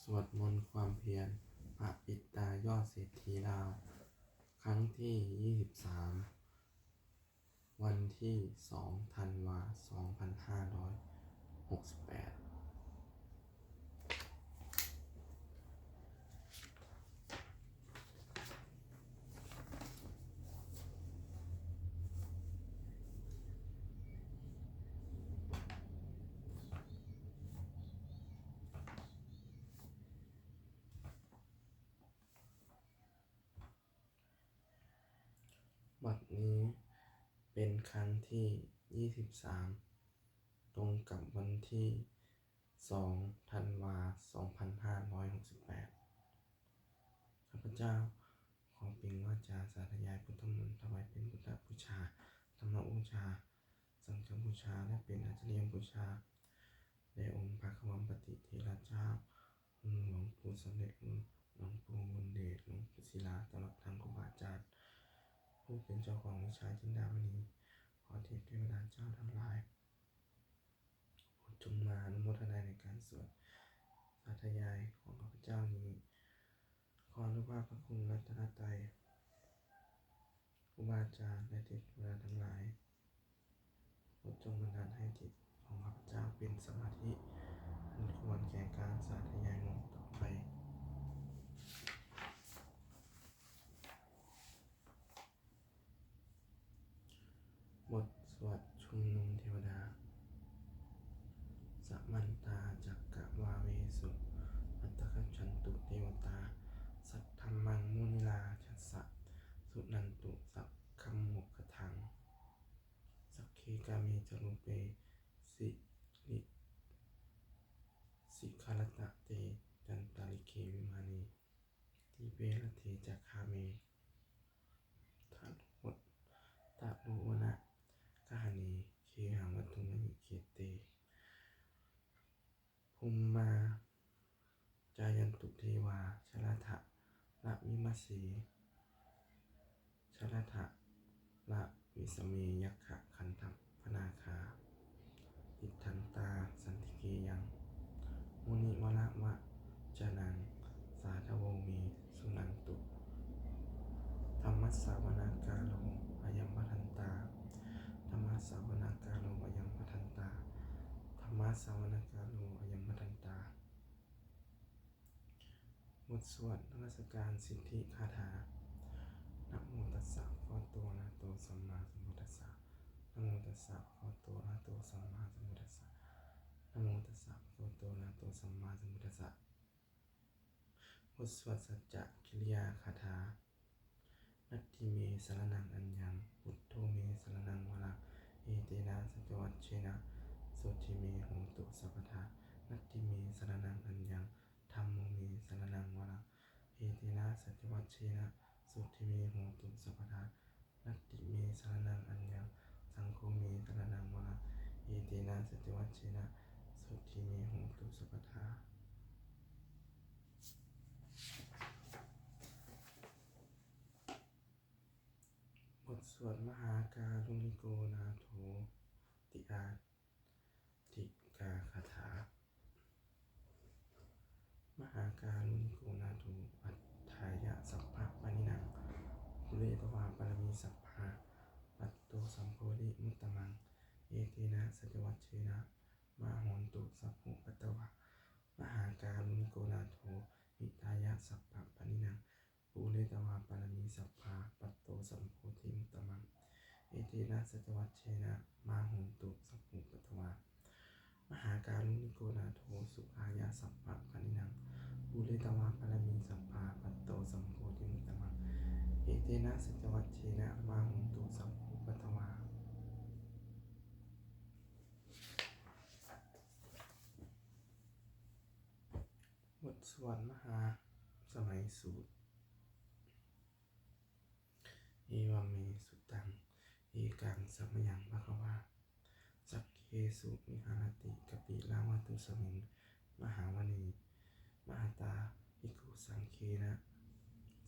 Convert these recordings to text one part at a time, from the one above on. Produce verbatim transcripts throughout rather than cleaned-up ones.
สวดมนต์ความเพียร พระปิดตายอดเศรษฐีลาว ครั้งที่ยี่สิบสาม วันที่สองธันวา สองพันห้าร้อยหกสิบแปด บัดนี้เป็นครั้งที่ยี่สิบสาม ตรงกับวันที่สองธันวา สองพันห้าร้อยหกสิบแปด ข้าพเจ้าขอเปล่งวาจาสาธยายพุทธมนต์ ถวายเป็นพุทธบูชา ธรรมบูชา สังฆบูชา และเป็นอาจาริยบูชาแด่องค์พระควัมปติเถระเจ้า องค์หลวงปู่สำเร็จลุน หลวงปู่บุญเดช หลวงปู่ศิลา ตลอดทั้งครูบาอาจารย์ ผู้เป็นเจ้าของวิชาจินดามณี ขอเทพเทวดาเจ้าทั้งหลาย โปรดจงมาอนุโมทนาในการสวดสาธยายของข้าพเจ้านี้ ขออนุภาพพระคุณรัตนตรัย ครูบาอาจารย์ และเทพเทวดาทั้งหลาย โปรดจงบันดาลให้จิตของข้าพเจ้าเป็นสมาธิอันควรแก่การสาธยายมนต์ต่อไป บทสวดชุมนุมเทวดา Samantā cakkavāḷesu atrāgacchantu devatā, saddhammaṃ munirājassa suṇantu saggamokkhadaṃ. Sagge kāme ca rūpe girisikharataṭe cantalikkhe vimāne, dīpe raṭṭhe ca gāme taruvanagahane gehavatthumhi khette, bhummā cāyantu devā jalathalavisame jalathalavisame yakkhagandhabbanāgā, tiṭṭhantā santike yaṃ munivaravacanaṃ sādhavo me suṇantu. Dhammassavanakālo ayambhadantā. Dhammassavanakālo ayambhadantā. Dhammassavanakālo ayambhadantā. บทสวดนมัสการสิทธิคาถา Namo tassa bhagavato arahato sammāsambuddhassa. Namo tassa bhagavato arahato sammāsambuddhassa. Namo tassa bhagavato arahato sammāsambuddhassa. บทสวดสัจจกิริยาคาถา Natthi me saraṇaṃ aññaṃ, buddho me saraṇaṃ varaṃ, etena saccavajjena sotthi me hotu sabbadā. Natthi me saraṇaṃ aññaṃ, dhammo me saraṇaṃ varaṃ, etena saccavajjena sotthi me hotu sabbadā. Natthi me saraṇaṃ aññaṃ, saṅgho me saraṇaṃ varaṃ, etena saccavajjena sotthi me hotu sabbadā. บทสวดมหาการุณิโกนาโถติอาทิกาคาถา Mahākāruṇiko nātho atthāya sabbapāṇinaṃ, pūretvā pāramī sabbā patto sambodhimuttamaṃ, etena saccavajjena mā hontu sabbupaddavā. Mahākāruṇiko nātho hitāya sabbapāṇinaṃ, pūretvā pāramī sabbā patto sambodhimuttamaṃ, etena saccavajjena mā hontu sabbupaddavā. Mahākāruṇiko nātho sukhāya sabbapāṇinaṃ, pūretvā pāramī sabbā patto sambodhimuttamaṃ, etena saccavajjena mā hontu sabbupaddavā. บทสวดมหาสมัยสูตร Evaṃ me sutaṃ. Ekaṃ samayaṃ bhagavā sakkesu viharati kapilavatthusmiṃ mahāvane mahatā bhikkhusaṅghena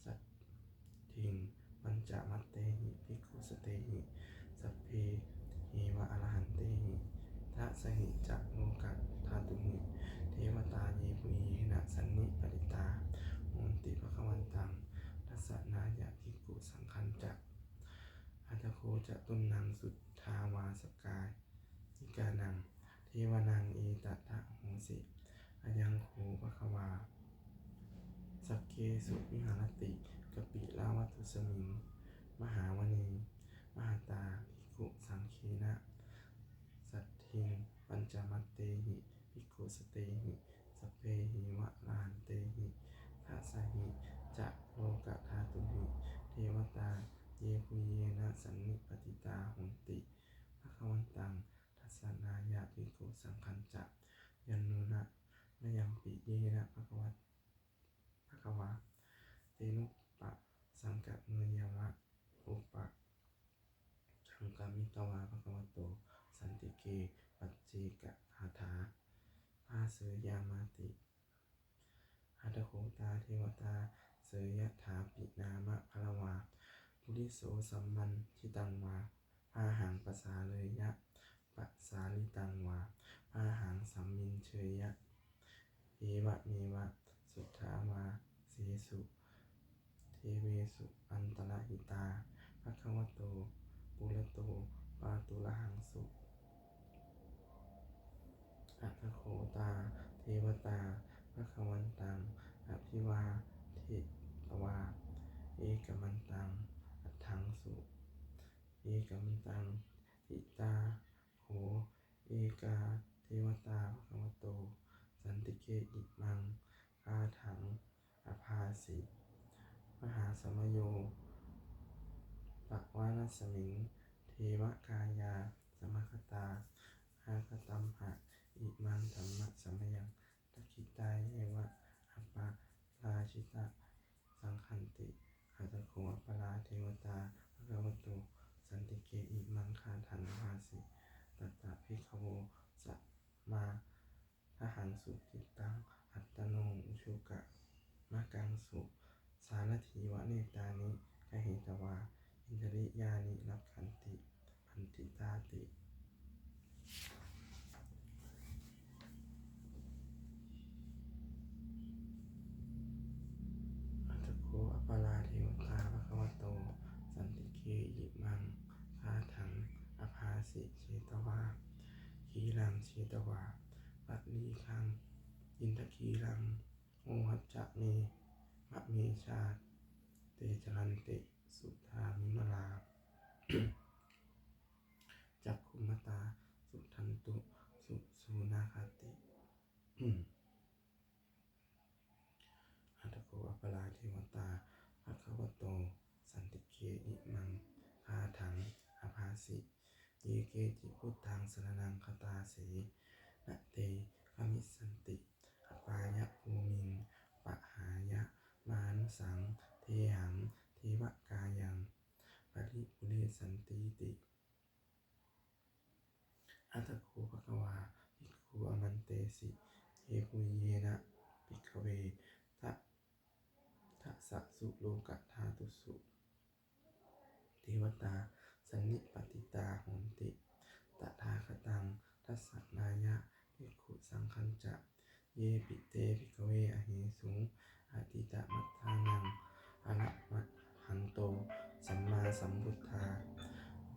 saddhiṃ pañcamattehi bhikkhusatehi sabbeheva arahantehi, dasahi ca lokadhātūhi devatā yebhuyyena sannipatitā Dassanāya bhikkhusaṅghañca. Atha kho catunnaṃ suddhāvāsakāyikānaṃ devānaṃ etadahosi: Ayaṃ kho bhagavā sakkesu viharati kapilavatthusmiṃ mahāvane mahatā bhikkhusaṅghena saddhiṃ pañcamattehi bhikkhusatehi sabbeheva arahantehi. Dasahi ca lokadhātūhi devatā yebhuyyena sannipatitā honti bhagavantaṃ dassanāya bhikkhusaṅghañca. Yannūna mayampi yena bhagava bhagavā tenupasaṅkameyyāma, upasaṅkamitvā bhagavato santike paccekagāthā bhāseyyāmāti. Atha kho tā devatā seyyathāpi nāma balavā puriso sammiñjitaṃ vā bāhaṃ pasāreyya, pasāritaṃ vā bāhaṃ sammiñjeyya, evameva suddhāvāsesu devesu antarahitā bhagavato purato pāturahaṃsu. Atha kho tā devatā bhagavantaṃ abhivādetvā ekamantaṃ aṭṭhaṃsu. Ekamantaṃ ṭhitā kho ekā devatā bhagavato santike imaṃ gāthaṃ abhāsi: Mahāsamayo pavanasmiṃ, devakāyā samāgatā, āgatamha imaṃ dhammasamayaṃ, dakkhitāyeva aparājitasaṅghanti. Atha kho aparā devatā bhagavato santike imaṃ gāthaṃ abhāsi: Tatra bhikkhavo samādahaṃsu, cittaṃ attano ujukamakaṃsu, sārathīva nettāni gahetvā, indriyāni rakkhanti paṇḍitāti. Atha kho aparā devatā bhagavato santike imaṃ gāthaṃ abhāsi: Chetvā khīlaṃ chetvā palighaṃ, indakhīlaṃ ūhacca me vamecā, te caranti suddhā vimalā, cakkhumatā sudantā susunāgāti. Atha kho aparā devatā bhagavato santike imaṃ gāthaṃ abhāsi: Ye keci buddhaṃ saraṇaṃ gatāse, na te gamissanti apāyabhūmiṃ, pahāya mānusaṃ dehaṃ, devakāyaṃ paripūressantīti. Atha kho bhagavā bhikkhū āmantesi: Yebhuyyena bhikkhave da dasasu lokadhātūsu devatā sannipatitā honti tathāgataṃ dassanāya bhikkhusaṅghañca. Yepi te bhikkhave ahesuṃ atītamaddhānaṃ arahant to sammāsambuddhā,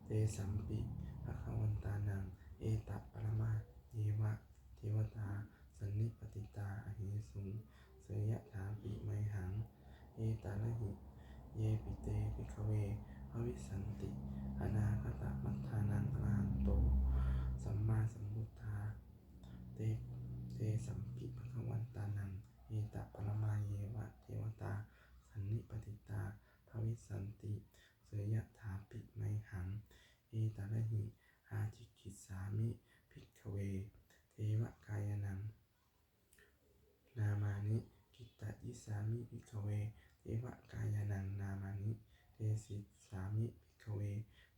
tesampi bhagavantānaṃ etaparamāyeva devatā sannipatitā ahesuṃ, seyyathāpi mayhaṃ etarahi. Yepi te bhikkhave bhavissanti anāgatamaddhānaṃ arahanto sammāsambuddhā, te tesampi bhagavantānaṃ etaparamāyeva devatā sannipatitā bhavissanti, seyyathāpi mayhaṃ etarahi. Ācikkhissāmi bhikkhave devakāyānaṃ nāmāni, kittayissāmi bhikkhave devakāyānaṃ nāmāni, desissāmi bhikkhave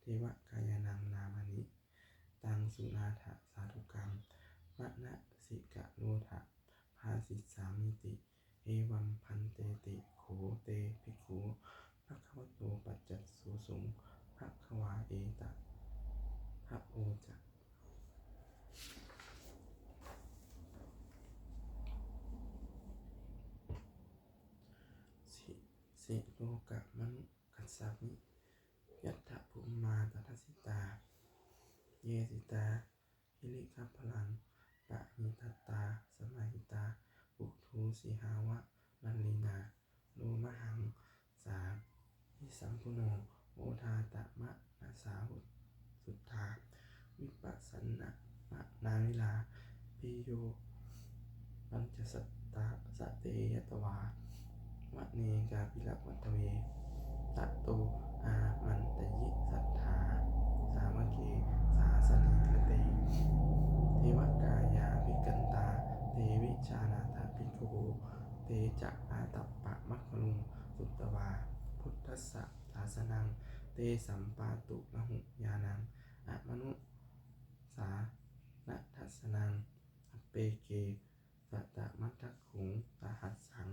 devakāyānaṃ nāmāni. Taṃ suṇātha sādhukaṃ manasikarotha bhāsissāmīti. Evaṃ bhanteti kho te bhikkhū bhagavato paccassosuṃ. Bhagavā etadavoca: Si lokamanukassāmi, yattha bhummā tadassitā, ye sitā girigabbharaṃ, pahitattā samāhitā, puthū sīhāva sallīnā, lomahaṃsābhisambhuno, odātamanasā suddhā, vippasannamanāvilā. Bhiyyo pañcasate ñatvā, vane kāpilavatthave, tato āmantayi satthā, sāvake sāsane rate. Devakāyā abhikkantā, te vijānātha bhikkhavo. Te ca ātappamakaruṃ, sutvā buddhassa sāsanaṃ, tesampāturahu ñāṇaṃ, amanussāna dassanaṃ. Appeke satamaddakkhuṃ, sahassaṃ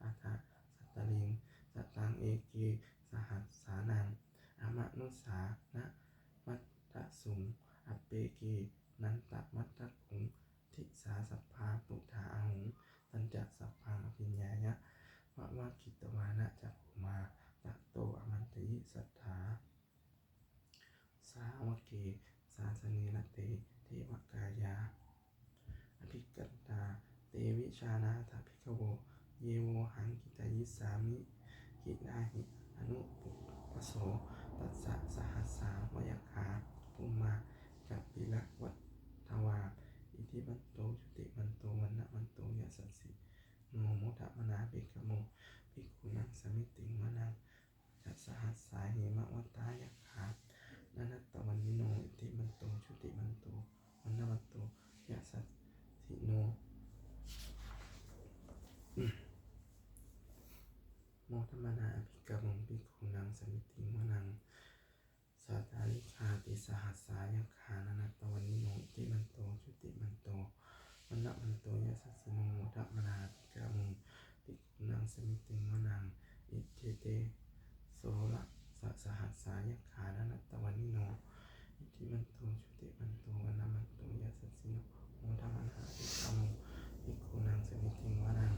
atha sattariṃ, sataṃ eke sahassānaṃ, amanussānamaddasuṃ. Appekenantamaddakkhuṃ, disā sabbā phuṭā ahuṃ. Tañca sabbaṃ abhiññāya, vavakkhitvāna cakkhumā, tato āmantayi satthā, sāvake sāsane rate. Devakāyā abhikkantā, te vijānātha bhikkhavo, ye vohaṃ kittayissāmi, girāhi anupubbaso. Chasahassā va yakkhā, bhummā kāpilavatthavā, iddhimanto jutimanto, vaṇṇavanto yasassino, modamānā abhikkāmuṃ, bhikkhūnaṃ samitiṃ vanaṃ. Chasahassā hemavatā, yakkhā nānattavaṇṇino, iddhimanto jutimanto, vaṇṇavanto yasassino, modamānā abhikkāmuṃ, bhikkhūnaṃ samitiṃ vanaṃ. Sātāgirā tisahassā, yakkhā nānattavaṇṇino, iddhimanto jutimanto, vaṇṇavanto yasassino, modamānā abhikkāmuṃ, bhikkhūnaṃ samitiṃ vanaṃ. Iccete soḷasasahassā, yakkhā nānattavaṇṇino, iddhimanto jutimanto, vaṇṇavanto yasassino, modamānā abhikkāmuṃ, bhikkhūnaṃ samitiṃ vanaṃ.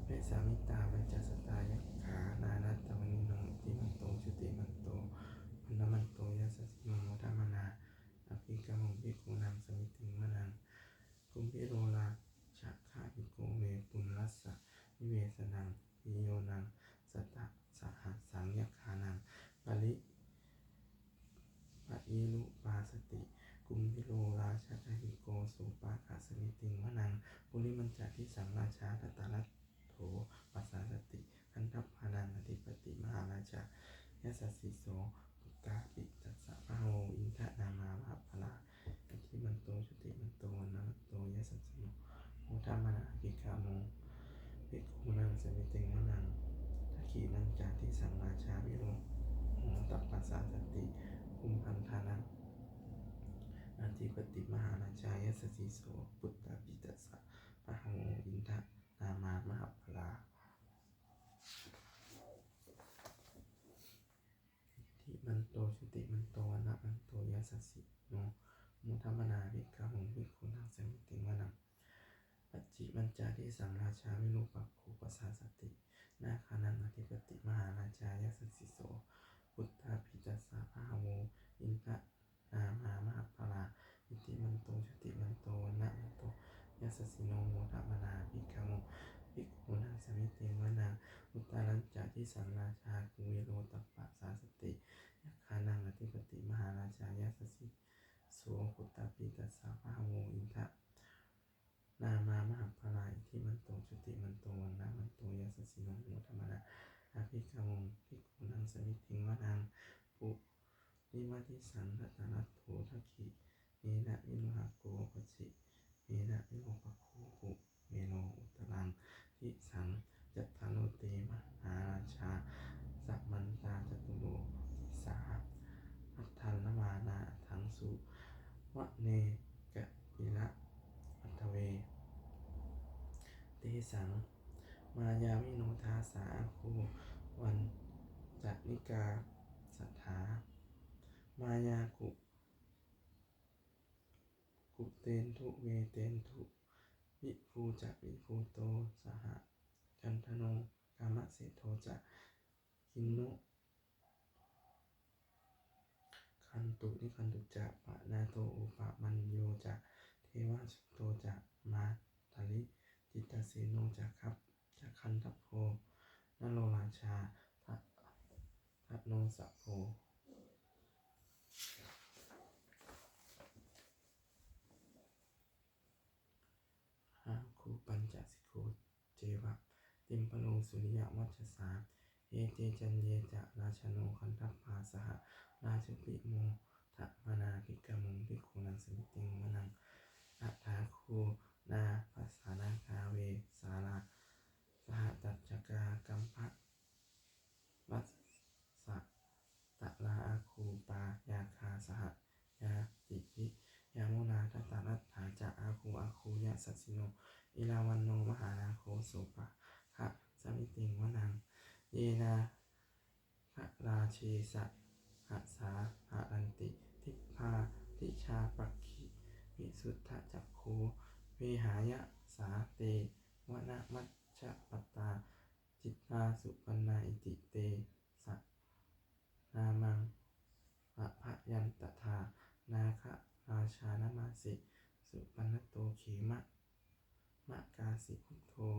Vessāmittā pañcasatā, yakkhā nānattavaṇṇino, iddhimanto jutimanto, vaṇṇavanto yasassino, modamānā abhikkāmuṃ, bhikkhūnaṃ samitiṃ vanaṃ. Kumbhīro rājagahiko, vepullassa nivesanaṃ, bhiyyo naṃ satasahassaṃ, yakkhānaṃ pari- payirupāsati. Kumbhīro rājagahiko, sopāga samitiṃ vanaṃ. Purimañca disaṃ rājā, dhataraṭṭho pasāsati, gandhabbānaṃ ādhipati, mahārājā yasassi so. Puttāpi tassa bahavo, indanāmā mahabbalā, iddhimanto jutimanto, vaṇṇavanto yasassino, modamānā abhikkāmuṃ, bhikkhūnaṃ samitiṃ vanaṃ. Dakkhiṇañca disaṃ rājā, virūḷho tappasāsati, kumbhaṇḍānaṃ ādhipati, mahārājā yasassi so. Puttāpi tassa bahavo, indanāmā mahabbalā, iddhimanto jutimanto, vaṇṇavanto yasassino, modamānā abhikkāmuṃ, bhikkhūnaṃ samitiṃ vanaṃ. Pacchimañca disaṃ rājā, virūpakkho pasāsati, nāgānaṃ ādhipati, mahārājā yasassi so. Puttāpi tassa bahavo, indanāmā mahabbalā, iddhimanto jutimanto, vaṇṇavanto yasassino, modamānā abhikkāmuṃ, bhikkhūnaṃ samitiṃ vanaṃ. Uttarañca disaṃ rājā, kuvero tappasāsati, yakkhānaṃ ādhipati, mahārājā yasassi so. Puttāpi tassa bahavo, inda- nāmā mahabbalā, iddhimanto jutimanto, vaṇṇavanto yasassino, modamānā abhikkāmuṃ, bhikkhūnaṃ samitiṃ vanaṃ. Purimaṃ disaṃ dhataraṭṭho, dakkhiṇena virūḷhako, pacchimena virūpakkho, kuvero uttaraṃ disaṃ. Cattāro te mahārājā, samantā caturo disā, aṭṭhaṃsu vane kāpilavatthave. Tesaṃ māyāvino dāsā, āgū vañcanikā saṭhā, māyā ku- kuṭeṇḍu veṭeṇḍu, viṭū ca viṭuṭo saha, candano kāmaseṭṭho ca, Kinnughaṇḍu nikkhaṇḍu ca, panādo opamañño ca, devasūto ca mātali, cittaseno ca gandhabbo, naḷorājā janosabho. Āgū pañcasikho ceva, timbarū suriyavacchasā, ete caññe ca rājāno, gandhabbā saha rājubhi, modamānā abhikkāmuṃ, bhikkhūnaṃ samitiṃ vanaṃ. Athāgū nābhasā nāgā, vesālā sahatacchakā, kambalassatarā āgū, pāyāgā saha ñātibhi. Yāmunā dhataraṭṭhā ca, āgū āgū yasassino, erāvaṇo mahānāgo, sopāga samitiṃ vanaṃ. Ye nāgarāje sahasā haranti, dibbā dijā pakkhi visuddhacakkhū, vehāyasā te vanamajjhapattā, citrā supaṇṇā iti tesa nāmaṃ. Abhayantadā nāgarājānamāsi, supaṇṇato khemamakāsi buddho,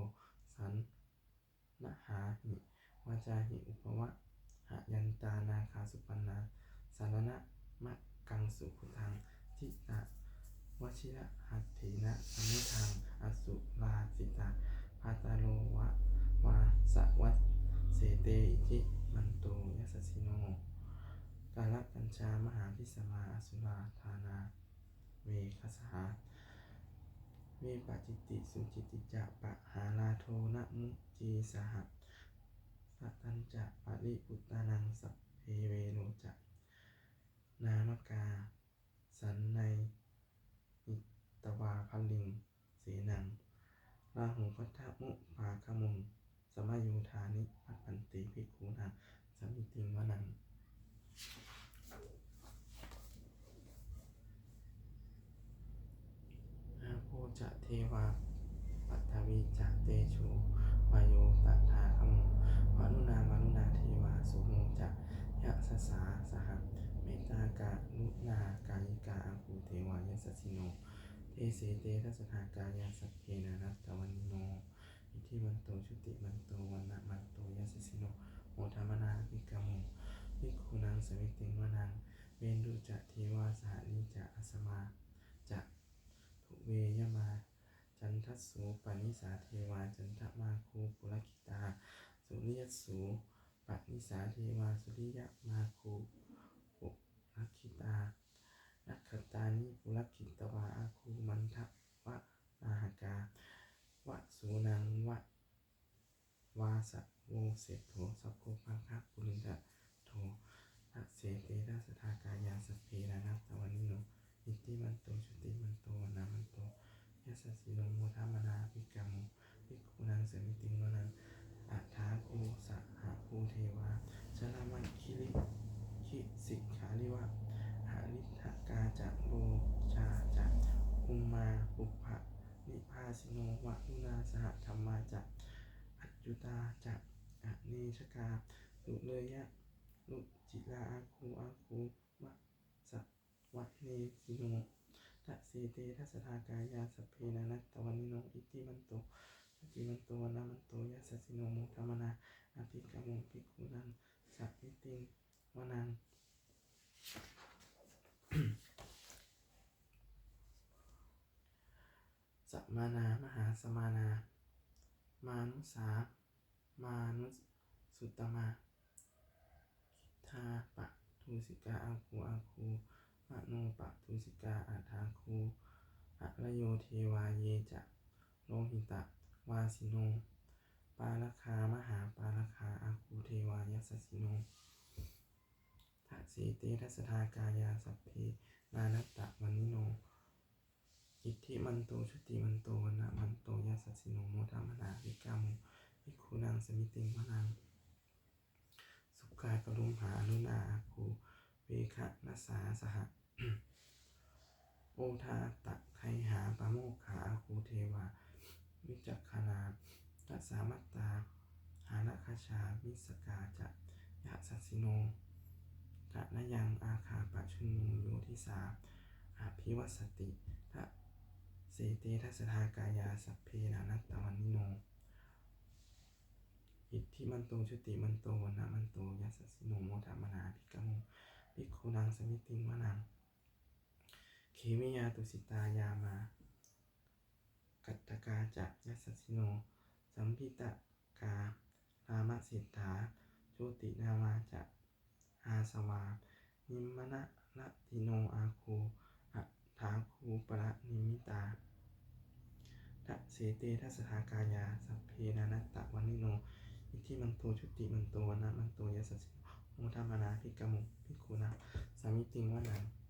saṇhāhi vācāhi upavhayantā, nāgā supaṇṇā saraṇamakaṃsu buddhaṃ, jitā vajirahatthena, samuddaṃ asurā sitā. Bhātaro vāsavassete, iddhimanto yasassino, kālakañjā mahābhismā, asurā dānaveghasā. Vepacitti sucitti ca, pahārādo namucī saha, satañca baliputtānaṃ, sabbe verocanāmakā, sannayhitvā baliṃ senaṃ, rāhubhaddamupāgamuṃ, samayodāni bhaddante, bhikkhūnaṃ samitiṃ vanaṃ. Āpo ca devā paṭhavī ca, tejo vāyo tadāgamuṃ, varuṇā vāruṇā devā, somo ca yasasā saha, mettākaruṇākāyikā, āgū devā yasassino, dasete dasadhā kāyā, sabbe nānattavaṇṇino, iddhimanto jutimanto, vaṇṇavanto yasassino, modamānā abhikkāmuṃ, bhikkhūnaṃ samitiṃ vanaṃ. Veṇḍū ca devā sahalī ca, asamā ca duve yamā, candassūpanisā devā, candamāgū purakkhitā, suriyassūpanisā devā, suriyamāgū purakkhitā, nakkhattāni purakkhitvā, āgū mandavalāhakā, vasūnaṃ vāsavo seṭṭho, sakkopāga purindado, dasete dasadhā kāyā, sabbe nānattavaṇṇino, iddhimanto jutimanto, vaṇṇavanto yasassino, modamānā abhikkāmuṃ, bhikkhūnaṃ samitiṃ vanaṃ. Athāgū sahabhū devā, jalamaggisikhāriva, ariṭṭhakā ca rojā ca, ummāpupphanibhāsino, varuṇā sahadhammā ca, accutā ca anejakā, sūleyyarucirā āgū, āgū vāsavanesino, dasete dasadhā kāyā, sabbe nānattavaṇṇino, iddhimanto jutimanto, vaṇṇavanto yasassino, modamānā abhikkāmuṃ, bhikkhūnaṃ samitiṃ vanaṃ. Samānā mahāsamānā, mānusā mānusuttamā, khiḍḍāpadosikā āgū, āgū manopadosikā, athāgū harayo devā, ye ca lohitavāsino, pāragā mahāpāragā, āgū devā yasassino, dasete dasadhā kāyā, sabbe nānattavaṇṇino, iddhimanto jutimanto, vaṇṇavanto yasassino, modamānā abhikkāmuṃ, bhikkhūnaṃ samitiṃ vanaṃ. Sukkā karumhā aruṇā, āgū veghanasā saha, odātagayhā pāmokkhā, āgū devā vicakkhaṇā, dasāmattā hāragajā, missakā ca yasassino. Thanayaṃ āgā pajunno yo disā abhivassati. Dasete dasadhā kāyā sabbe nānattavaṇṇino. Iddhimanto jutimanto vaṇṇavanto yasassino modamānā abhikkāmuṃ bhikkhūnaṃ samitiṃ vanaṃ. Khemiyā tusitā yāmā kaṭṭhakā ca yasassino lambitakā lāmaseṭṭhā jotināmā ca āsavā nimmānaratino āguṃ athāguṃ paranimmitā. Dasete dasadhā kāyā sabbe nānattavaṇṇino iddhimanto jutimanto vaṇṇavanto yasassino modamānā abhikkāmuṃ bhikkhūnaṃ samitiṃ vanaṃ.